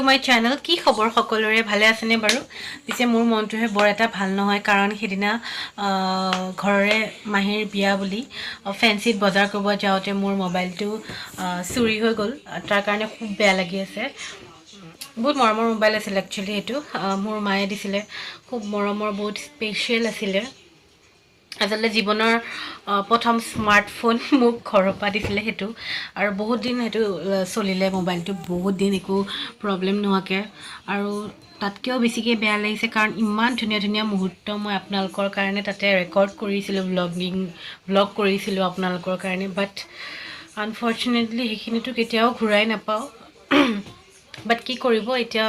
My channel. কি খবৰ সকলোৰে, ভালে আছেনে বাৰু? পিছে মোৰ মনটোহে বৰ এটা ভাল নহয়, কাৰণ সেইদিনা ঘৰৰে মাহীৰ বিয়া বুলি ফেঞ্চিত বজাৰ কৰিব যাওঁতে মোৰ মোবাইলটো চুৰি হৈ গ'ল। তাৰ কাৰণে খুব বেয়া লাগি আছে। বহুত মৰমৰ মোবাইল আছিল একচুৱেলি সেইটো, মোৰ মায়ে দিছিলে। খুব মৰমৰ, বহুত স্পেচিয়েল আছিলে। আচলতে জীৱনৰ প্ৰথম স্মাৰ্টফোন মোক ঘৰৰ পৰা দিছিলে সেইটো, আৰু বহুত দিন সেইটো চলিলে মোবাইলটো, বহুত দিন একো প্ৰব্লেম নোহোৱাকৈ। আৰু তাতকৈও বেছিকৈ বেয়া লাগিছে, কাৰণ ইমান ধুনীয়া ধুনীয়া মুহূৰ্ত মই আপোনালোকৰ কাৰণে তাতে ৰেকৰ্ড কৰিছিলোঁ, ব্লগ কৰিছিলোঁ আপোনালোকৰ কাৰণে। বাট আনফৰ্চুনেটলি সেইখিনিতো কেতিয়াও ঘূৰাই নাপাওঁ। বাট কি কৰিব এতিয়া,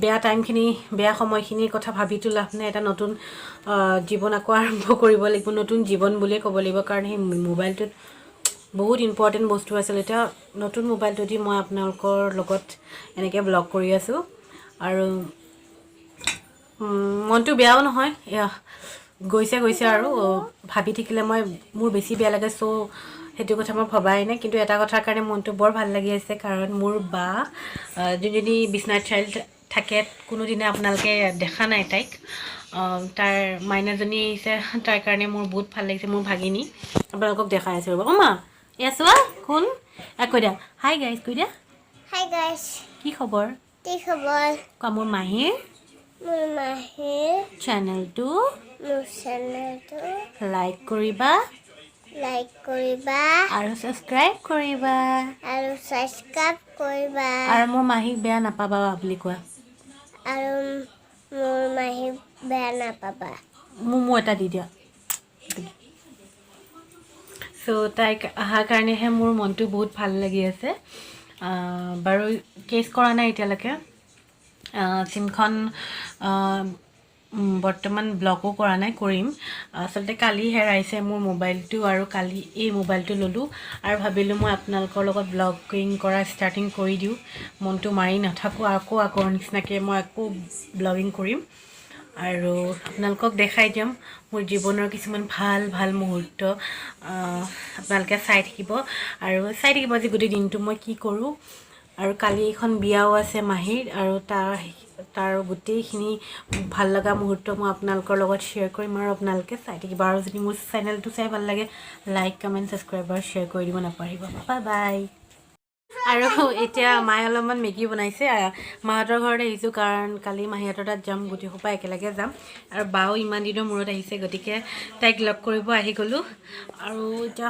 বেয়া টাইমখিনি, বেয়া সময়খিনিৰ কথা ভাবিতো লাভ নাই। এটা নতুন জীৱন আকৌ আৰম্ভ কৰিব লাগিব, নতুন জীৱন বুলিয়ে ক'ব লাগিব, কাৰণ সেই মোবাইলটোত বহুত ইম্পৰ্টেণ্ট বস্তু আছিল। এতিয়া নতুন মোবাইলটো দি মই আপোনালোকৰ লগত এনেকৈ ব্লগ কৰি আছোঁ আৰু মনটো বেয়াও নহয়। এয়া গৈছে গৈছে আৰু ভাবি থাকিলে মোৰ বেছি বেয়া লাগে। চ' সেইটো কথা মই ভবাই নাই। কিন্তু এটা কথাৰ কাৰণে মনটো বৰ ভাল লাগি আছে, কাৰণ মোৰ বা যোনজনী বিশ্বনাথ চাৰিআলিত থাকে, কোনোদিনে আপোনালোকে দেখা নাই তাইক, তাৰ মাইনাজনী আহিছে। তাৰ কাৰণে মোৰ বহুত ভাল লাগিছে। মোৰ ভাগিনী, আপোনালোকক দেখাই আছোঁ, ৰ'ব। অ' মা, এয়া চোৱা কোন। এয়া কৈ দিয়া, হাই গাইজ কৈ দিয়া। Hi guys, কি খবৰ? কি খবৰ? কোৱা, মোৰ মাহীৰ মোৰ মাহীৰ চেনেলটো মোৰ চেনেলটো লাইক কৰিবা, লাইক কৰিবা আৰু ছাবস্ক্ৰাইব কৰিবা আৰু ছাবস্ক্ৰাইব কৰিবা। আৰু মোৰ মাহীক বেয়া নাপাবা বুলি কোৱা। আৰু মোৰ মাহীক বেয়া নাপাবা। মোৰ এটা দি দিয়া। চ' তাইক অহাৰ কাৰণেহে মোৰ মনটো বহুত ভাল লাগি আছে। বাৰু কেছ কৰা নাই এতিয়ালৈকে, চিমখন বৰ্তমান ব্লকো কৰা নাই, কৰিম। আচলতে কালি হেৰাইছে মোৰ মোবাইলটো আৰু কালি এই মোবাইলটো ল'লোঁ আৰু ভাবিলোঁ মই আপোনালোকৰ লগত ব্লগিং কৰা ষ্টাৰ্টিং কৰি দিওঁ। মনটো মাৰি নাথাকোঁ, আকৌ আগৰ নিচিনাকৈ মই আকৌ ব্লগিং কৰিম আৰু আপোনালোকক দেখাই দিম মোৰ জীৱনৰ কিছুমান ভাল ভাল মুহূৰ্ত। আপোনালোকে চাই থাকিব আৰু চাই থাকিব আজি গোটেই দিনটো মই কি কৰোঁ। আৰু কালি এখন বিয়াও আছে মাহীৰ, আৰু তাৰ তাৰ গোটেইখিনি ভাল লগা মুহূৰ্ত মই আপোনালোকৰ লগত শ্বেয়াৰ কৰিম আৰু আপোনালোকে চাই থাকিব। আৰু যদি মোৰ চেনেলটো চাই ভাল লাগে, লাইক, কমেণ্ট, ছাবস্ক্ৰাইব আৰু শ্বেয়াৰ কৰি দিব নাপাহৰিব। Bye bye. আৰু এতিয়া মায়ে অলপমান মেগী বনাইছে। মাহঁতৰ ঘৰত আহিছোঁ, কাৰণ কালি মাহীহঁতৰ তাত যাম, গোটেই সোপা একেলগে যাম। আৰু বাও ইমান দিনৰ মূৰত আহিছে, গতিকে তাইক লগ কৰিব আহি গ'লোঁ। আৰু এতিয়া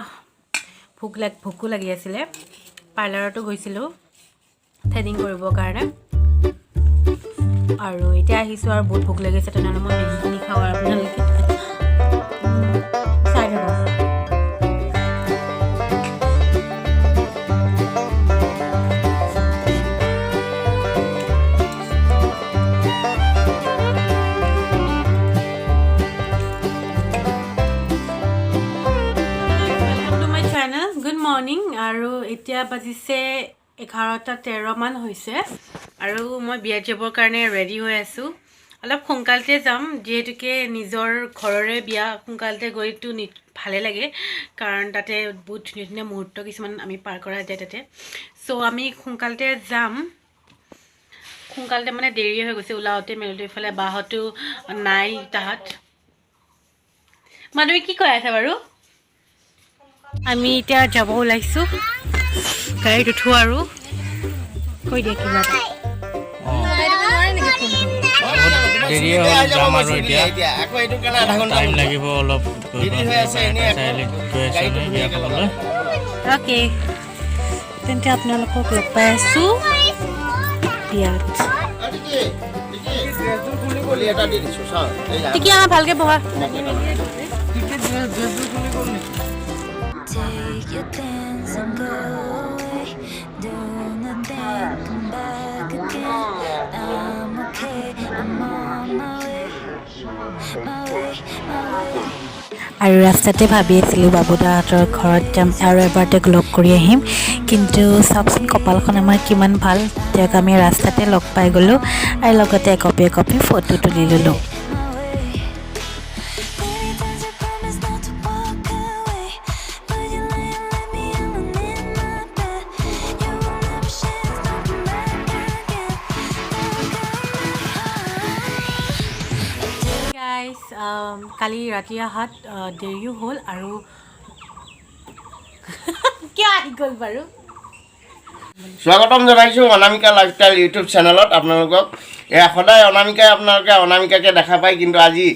ভোকো লাগি আছিলে। পাৰ্লাৰতো গৈছিলোঁ থ্ৰেডিং কৰিবৰ কাৰণে আৰু এতিয়া আহিছোঁ আৰু বহুত ভোক লাগিছে। তেনেহ'লে মই মেগীখিনি খাওঁ আৰু আপোনালোকে চাই থাকক। Welcome to my channel, good morning. আৰু এতিয়া বাজিছে 11টা 13মান হৈছে আৰু মই বিয়াত যাবৰ কাৰণে ৰেডি হৈ আছোঁ। অলপ সোনকালতে যাম, যিহেতুকে নিজৰ ঘৰৰে বিয়া, সোনকালতে গৈতো ভালে লাগে, কাৰণ তাতে বহুত ধুনীয়া ধুনীয়া মুহূৰ্ত কিছুমান আমি পাৰ কৰা যায় তাতে। চ' আমি সোনকালতে যাম। সোনকালতে মানে দেৰি হৈ গৈছে ওলাওঁতে মেলোতে, ইফালে বাহঁতো নাই তাহাঁত। মানুহে কি কৈ আছে বাৰু? আমি এতিয়া যাব ওলাইছোঁ, গাড়ীত উঠো আৰু কৈ দিয়া কিবা এটা। দেৰিয়ে হ'ল, যাম আৰু এতিয়া। আকৌ এইটো কাৰণে আধা ঘণ্টা টাইম লাগিব অলপ গৈ দেৰি হৈ আছে, এনেই আকৌ চাৰিআলিত গৈ আছোঁ আমি বিয়া খাবলৈ। অ'কে, তেন্তে আপোনালোকক লগ পাই আছোঁ বিয়াত। এটা দি দিছোঁ, চাওঁ। টিকি, আহা, ভালকে বহা। Take your things and go away. Do nothing, come back again. I'm okay, I'm on my way, my way, my way. আৰু ৰাস্তাতে ভাবি আছিলোঁ বাবুদাহঁতৰ ঘৰত যাম আৰু এবাৰ তেওঁক লগ কৰি আহিম। কিন্তু চাওকচোন, কপালখন আমাৰ কিমান ভাল, তেওঁক আমি ৰাস্তাতে লগ পাই গ'লোঁ আৰু লগতে একপি একপি ফটো তুলি ল'লোঁ। My way. Many times I promised not to walk away, but you lie and let me alone in my bed. You will never share. কালি ৰাতি অহাত দেৰিও হ'ল আৰু কিয় আহি গ'ল বাৰু। স্বাগতম জনাইছোঁ অনামিকা লাইফষ্টাইল ইউটিউব চেনেলত আপোনালোকক। এয়া সদায় অনামিকাই আপোনালোকে অনামিকাকে দেখা পায়, কিন্তু আজি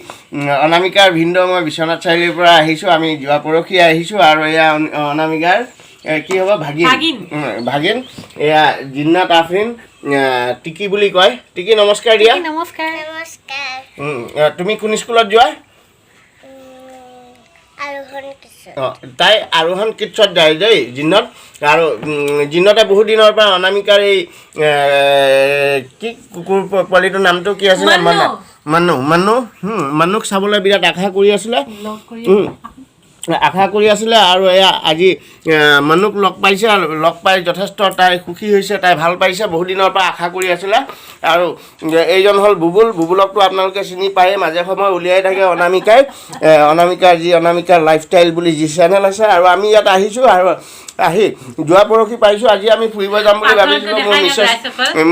অনামিকাৰ ভিনদেউ মই বিশ্বনাথ চাৰিআলিৰ পৰা আহিছোঁ। আমি যোৱা পৰহি আহিছোঁ আৰু এয়া অনামিকাৰ কি হ'ব ভাগিন, ভাগিন এয়া জিন্নাত আফৰিন টিকি বুলি কয়। টিকি নমস্কাৰ দিয়া। নমস্কাৰ। নমস্কাৰ। তুমি কোন স্কুলত যোৱা? অঁ, তাই আৰোহণ কিটছত যায় দেই জিন্নত। আৰু জিন্নতে বহুত দিনৰ পৰা অনামিকাৰ এই কি কুকুৰ পোৱালিটোৰ নামটো কি আছিলে, মানু মানু মানুক চাবলৈ বিৰাট আশা কৰি আছিলে, আশা কৰি আছিলে। আৰু এয়া আজি মানুক লগ পাইছে আৰু লগ পাই যথেষ্ট তাই সুখী হৈছে, তাই ভাল পাইছে, বহুত দিনৰ পৰা আশা কৰি আছিলে। আৰু এইজন হ'ল বুবুল। বুবুলকতো আপোনালোকে চিনি পায়ে, মাজে সময়ে উলিয়াই থাকে অনামিকাই। অনামিকাৰ যি অনামিকাৰ লাইফষ্টাইল বুলি যি চেনেল আছে। আৰু আমি ইয়াত আহিছোঁ আৰু আহি যোৱা পৰহি পাইছোঁ। আজি আমি ফুৰিব যাম বুলি ভাবিছিলোঁ।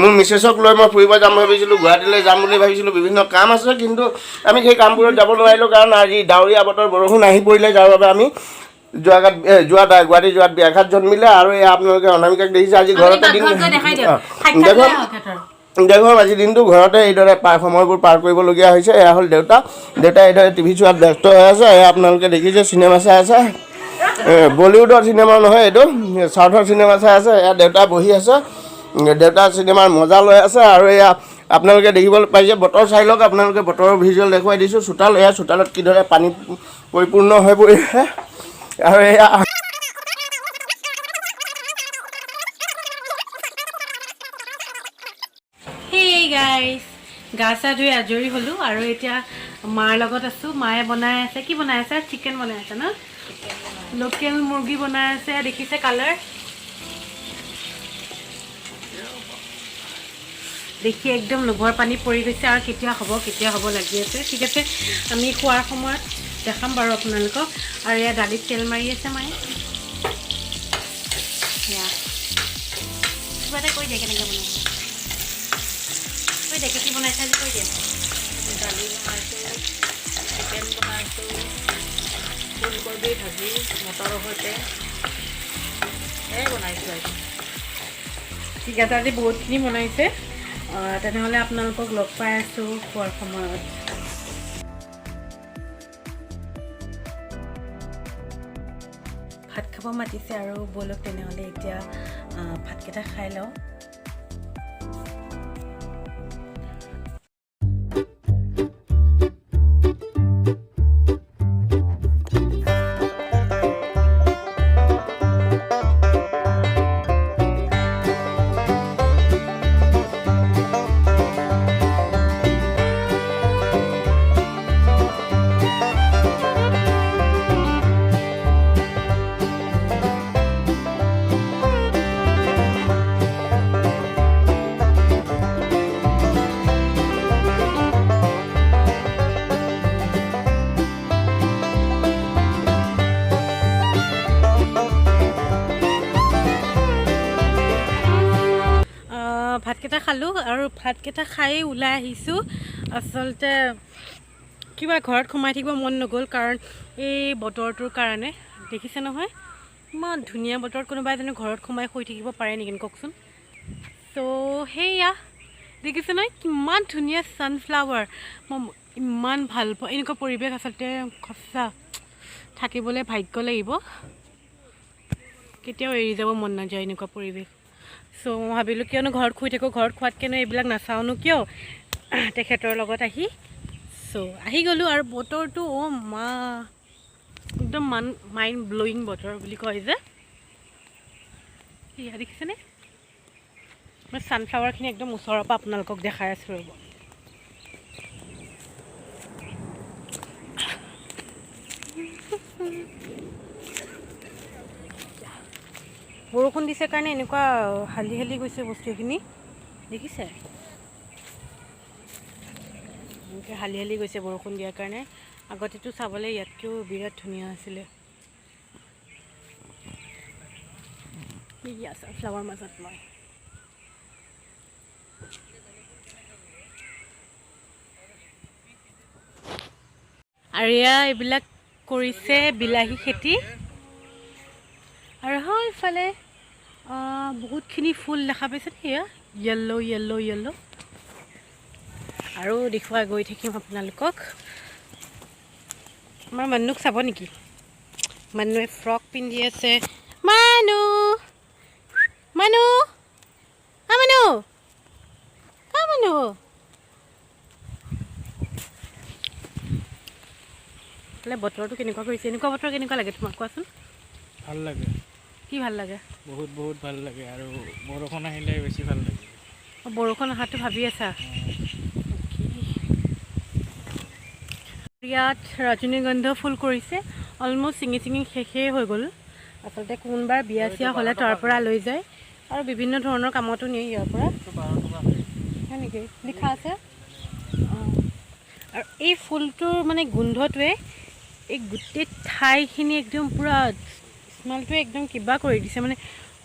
মোৰ মিছেছক লৈ মই ফুৰিব যাম ভাবিছিলোঁ, গুৱাহাটীলৈ যাম বুলি ভাবিছিলোঁ। বিভিন্ন কাম আছে, কিন্তু আমি সেই কামবোৰত যাব নোৱাৰিলোঁ, কাৰণ আজি ডাৱৰীয়া বতৰ, বৰষুণ আহি পৰিলে, যাৰ বাবে আমি গুৱাহাটী যোৱাত ব্যাঘাত জন্মিলে। আৰু এই আপোনালোকে অনামিকাক দেখিছে আজি ঘৰতে দিন দেখুৱাম। আজি দিনটো ঘৰতে এইদৰে সময়বোৰ পাৰ কৰিবলগীয়া হৈছে। এয়া হ'ল দেউতা। দেউতা এইদৰে টিভি চোৱাত ব্যস্ত হৈ আছে। এয়া আপোনালোকে দেখিছে চিনেমা চাই আছে, বলিউডৰ চিনেমা নহয় এইটো, চাউথৰ চিনেমা চাই আছে। এয়া দেউতা বহি আছে, দেউতা চিনেমাৰ মজা লৈ আছে। আৰু এয়া আপোনালোকে দেখিবলৈ পাইছে বতৰ চাই লওক, আপোনালোকে বতৰৰ ভিজুৱেল দেখুৱাই দিছোঁ। চোতাল, এয়া চোতালত কিদৰে পানী পৰিপূৰ্ণ হৈ পৰিছে। আৰু এয়া হেই গাইজ, গা চা ধুই আজৰি হ'লোঁ আৰু এতিয়া মাৰ লগত আছোঁ। মায়ে বনাই আছে, কি বনাই আছে? চিকেন বনাই আছে ন, লোকেল মুৰ্গী বনাই আছে। দেখিছে কালাৰ দেখি একদম লোভৰ পানী পৰি গৈছে। আৰু কেতিয়া হ'ব কেতিয়া হ'ব লাগি আছে। ঠিক আছে, আমি খোৱাৰ সময়ত দেখাম বাৰু আপোনালোকক। আৰু এয়া দালিত তেল মাৰি আছে মায়ে। এয়া কিবা এটা কৈ দিয়ে কেনেকৈ বনাইছে, কৈ দে কি বনাইছে আজি, কৈ দিয়ে। দালি বনাইছোঁ, চিকেন বনাইছোঁ, ফুলকবি ভাজি মটৰৰ সৈতে সেয়াই বনাইছোঁ আজি। ঠিক আছে, আজি বহুতখিনি বনাইছে। তেনেহ'লে আপোনালোকক লগ পাই আছোঁ খোৱাৰ সময়ত। ভাত খাব মাতিছে আৰু ব'লক তেনেহ'লে এতিয়া ভাতকেইটা খাই লওঁ। ভাতকেইটা খালোঁ আৰু ভাতকেইটা খাই ওলাই আহিছোঁ। আচলতে কিবা ঘৰত সোমাই থাকিব মন নগ'ল, কাৰণ এই বতৰটোৰ কাৰণে। দেখিছে নহয় ইমান ধুনীয়া বতৰত কোনোবাই জানো ঘৰত সোমাই শুই থাকিব পাৰে নেকি কওকচোন। চ' সেয়া দেখিছে নহয় কিমান ধুনীয়া ছানফ্লাৱাৰ। মই ইমান ভাল পাওঁ এনেকুৱা পৰিৱেশ। আচলতে সঁচা থাকিবলৈ ভাগ্য লাগিব, কেতিয়াও এৰি যাব মন নাযায় এনেকুৱা পৰিৱেশ। চ' মই ভাবিলোঁ কিয়নো ঘৰত শুই থাকোঁ, ঘৰত খোৱাতকৈনো এইবিলাক নাচাওঁনো কিয়, তেখেতৰ লগত আহি। চ' আহি গ'লোঁ। আৰু বতৰটো অ' মা একদম মাইণ্ড ব্লয়িং বতৰ বুলি কয় যে, সেয়া দেখিছেনে? মই ছানফ্লাৱাৰখিনি একদম ওচৰৰ পৰা আপোনালোকক দেখাই আছোঁ ৰ'ব। বৰষুণ দিছে কাৰণে এনেকুৱা হালি হালি গৈছে বস্তুখিনি, দেখিছে? এনেকৈ হালি হালি গৈছে বৰষুণ দিয়াৰ কাৰণে। আগতেতো চাবলৈ ইয়াতকৈও বিৰাট ধুনীয়া আছিলে। ছানফ্লাৱাৰ মাজত মই আৰু এয়া এইবিলাক কৰিছে বিলাহী খেতি। আৰু হয় ইফালে বহুতখিনি ফুল দেখা পাইছে, সেয়া য়েল্ল' য়েল্ল' য়েল্ল'। আৰু দেখুৱাই গৈ থাকিম আপোনালোকক। আমাৰ মানুক চাব নেকি? মানুহে ফ্ৰক পিন্ধি আছে। মানু মানু আ মানু আ মানু। বতৰটো কেনেকুৱা কৰিছে? এনেকুৱা বতৰ কেনেকুৱা লাগে তোমাক কোৱাচোন? ভাল লাগে। কি ভাল লাগে? বহুত বহুত ভাল লাগে। আৰু বৰষুণ আহিলে বেছি ভাল লাগে। বৰষুণ অহাটো ভাবি আছা? ইয়াত ৰজনীগন্ধ ফুল কৰিছে, অলমষ্ট ছিঙি ছিঙি শেষেই হৈ গ'ল। আচলতে কোনোবাৰ বিয়া চিয়া হ'লে তাৰ পৰা লৈ যায় আৰু বিভিন্ন ধৰণৰ কামতো নিয়ে ইয়াৰ পৰা। হয় নেকি? লিখা আছে। অঁ, আৰু এই ফুলটোৰ মানে গোন্ধটোৱে এই গোটেই ঠাইখিনি একদম পূৰা স্মেলটোৱে একদম কিবা কৰি দিছে। মানে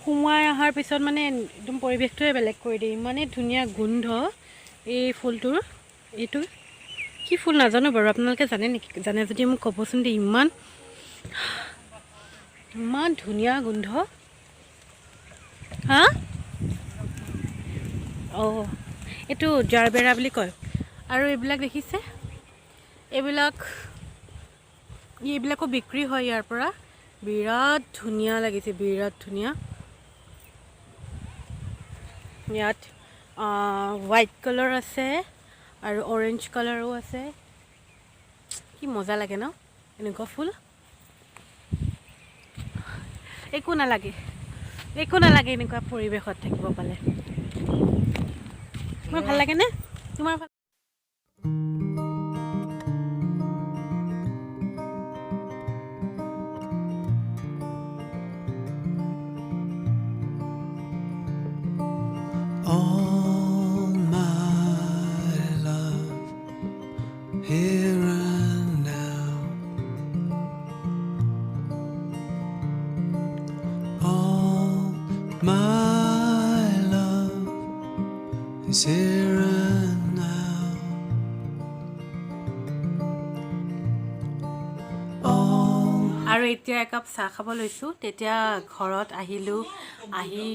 সোমোৱাই অহাৰ পিছত মানে একদম পৰিৱেশটোৱে বেলেগ কৰি দিয়ে। ইমানেই ধুনীয়া গোন্ধ এই ফুলটোৰ। এইটো কি ফুল নাজানো বাৰু, আপোনালোকে জানে নেকি? জানে যদি মোক ক'বচোন দেই। ইমান ইমান ধুনীয়া গোন্ধ। হা, অঁ, এইটো জাৰবেৰা বুলি কয়। আৰু এইবিলাক দেখিছে, এইবিলাকো বিক্ৰী হয় ইয়াৰ পৰা। বিৰাট ধুনীয়া লাগিছে, বিৰাট ধুনীয়া। ইয়াত হোৱাইট কালাৰ আছে আৰু অৰেঞ্জ কালাৰো আছে। কি মজা লাগে ন এনেকুৱা ফুল। একো নালাগে, একো নালাগে এনেকুৱা পৰিৱেশত থাকিব পালে। তোমাৰ ভাল লাগেনে? তোমাৰ ভাল? All my love, here and now. All my love is here and now. All আৰু এতিয়া একাপ চাহ খাব লৈছোঁ। তেতিয়া ঘৰত আহিলোঁ, আহি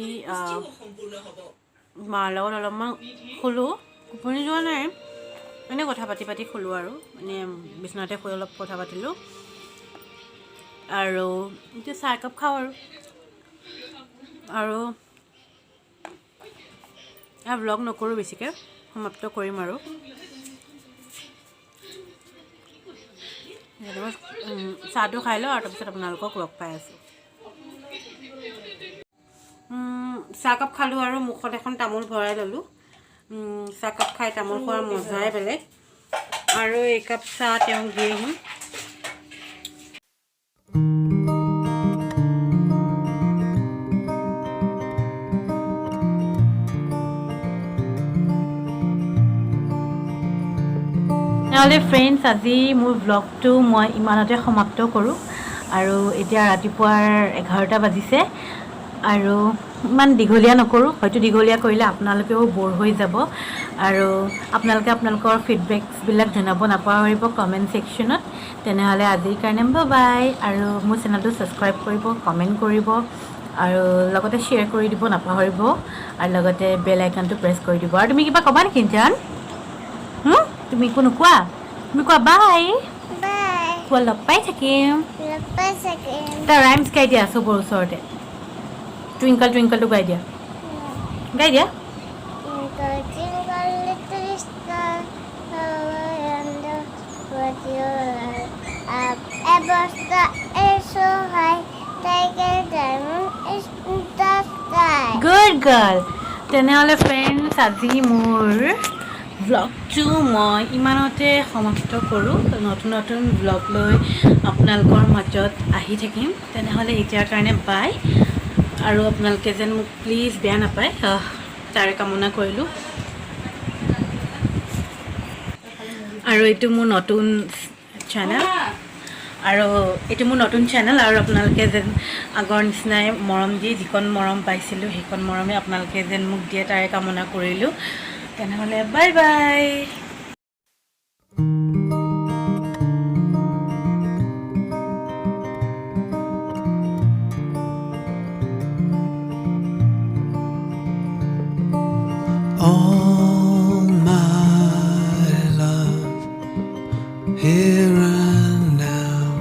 মাৰ লগত অলপমান শুলোঁ। টোপনি যোৱা নাই, এনেই কথা পাতি পাতি শুলোঁ আৰু মানে বিচনাতে শুই অলপ কথা পাতিলোঁ। আৰু এতিয়া চাহ একাপ খাওঁ আৰু আৰু ব্লগ নকৰোঁ বেছিকৈ, সমাপ্ত কৰিম আৰু। চাহটো খাই লওঁ আৰু তাৰপিছত আপোনালোকক লগ পাই আছোঁ। চাহকাপ খালোঁ আৰু মুখত এখন তামোল ভৰাই ল'লোঁ। চাহকাপ খাই তামোল খোৱাৰ মজাই বেলেগ। আৰু একাপ চাহ তেওঁক দি আহিম। নহ'লে ফ্ৰেণ্ডছ, আজি মোৰ ব্লগটো মই ইমানতে সমাপ্ত কৰোঁ। আৰু এতিয়া ৰাতিপুৱাৰ 11টা বাজিছে আৰু ইমান দীঘলীয়া নকৰোঁ, হয়তো দীঘলীয়া কৰিলে আপোনালোকেও ব'ৰ হৈ যাব। আৰু আপোনালোকে আপোনালোকৰ ফিডবেকছবিলাক জনাব নাপাহৰিব কমেণ্ট ছেকশ্যনত। তেনেহ'লে আজিৰ কাৰণে বাই। আৰু মোৰ চেনেলটো ছাবস্ক্ৰাইব কৰিব, কমেণ্ট কৰিব আৰু লগতে শ্বেয়াৰ কৰি দিব নাপাহৰিব আৰু লগতে বেল আইকনটো প্ৰেছ কৰি দিব। আৰু তুমি কিবা ক'বা নেকি জান? তুমি একো নোকোৱা? তুমি কোৱা বাই। বাই। কোৱা, লগ পাই থাকিম। লগ পাই থাকিম। এটা ৰাইমছ গাই দিয়া চবৰ ওচৰতে। টুইংকল টুইংকলটো গাই দিয়া, গাই দিয়া। Twinkle, twinkle, little star, how I wonder what you are. Up above the world so high, like a diamond in the sky. Good girl. তেনেহ'লে ফ্ৰেণ্ডছ, আজি মোৰ ব্লগটো মই ইমানতে সমাপ্ত কৰোঁ। নতুন নতুন ব্লগ লৈ আপোনালোকৰ মাজত আহি থাকিম। তেনেহ'লে এতিয়াৰ কাৰণে বাই। আৰু আপোনালোকে যেন মোক প্লিজ বেয়া নাপায়, তাৰে কামনা কৰিলোঁ। আৰু এইটো মোৰ নতুন চেনেল আৰু এইটো মোৰ নতুন চেনেল আৰু আপোনালোকে যেন আগৰ নিচিনাই মৰম দিয়ে, যিকণ মৰম পাইছিলোঁ সেইকণ মৰমে আপোনালোকে যেন মোক দিয়ে তাৰে কামনা কৰিলোঁ। তেনেহ'লে বাই বাই। All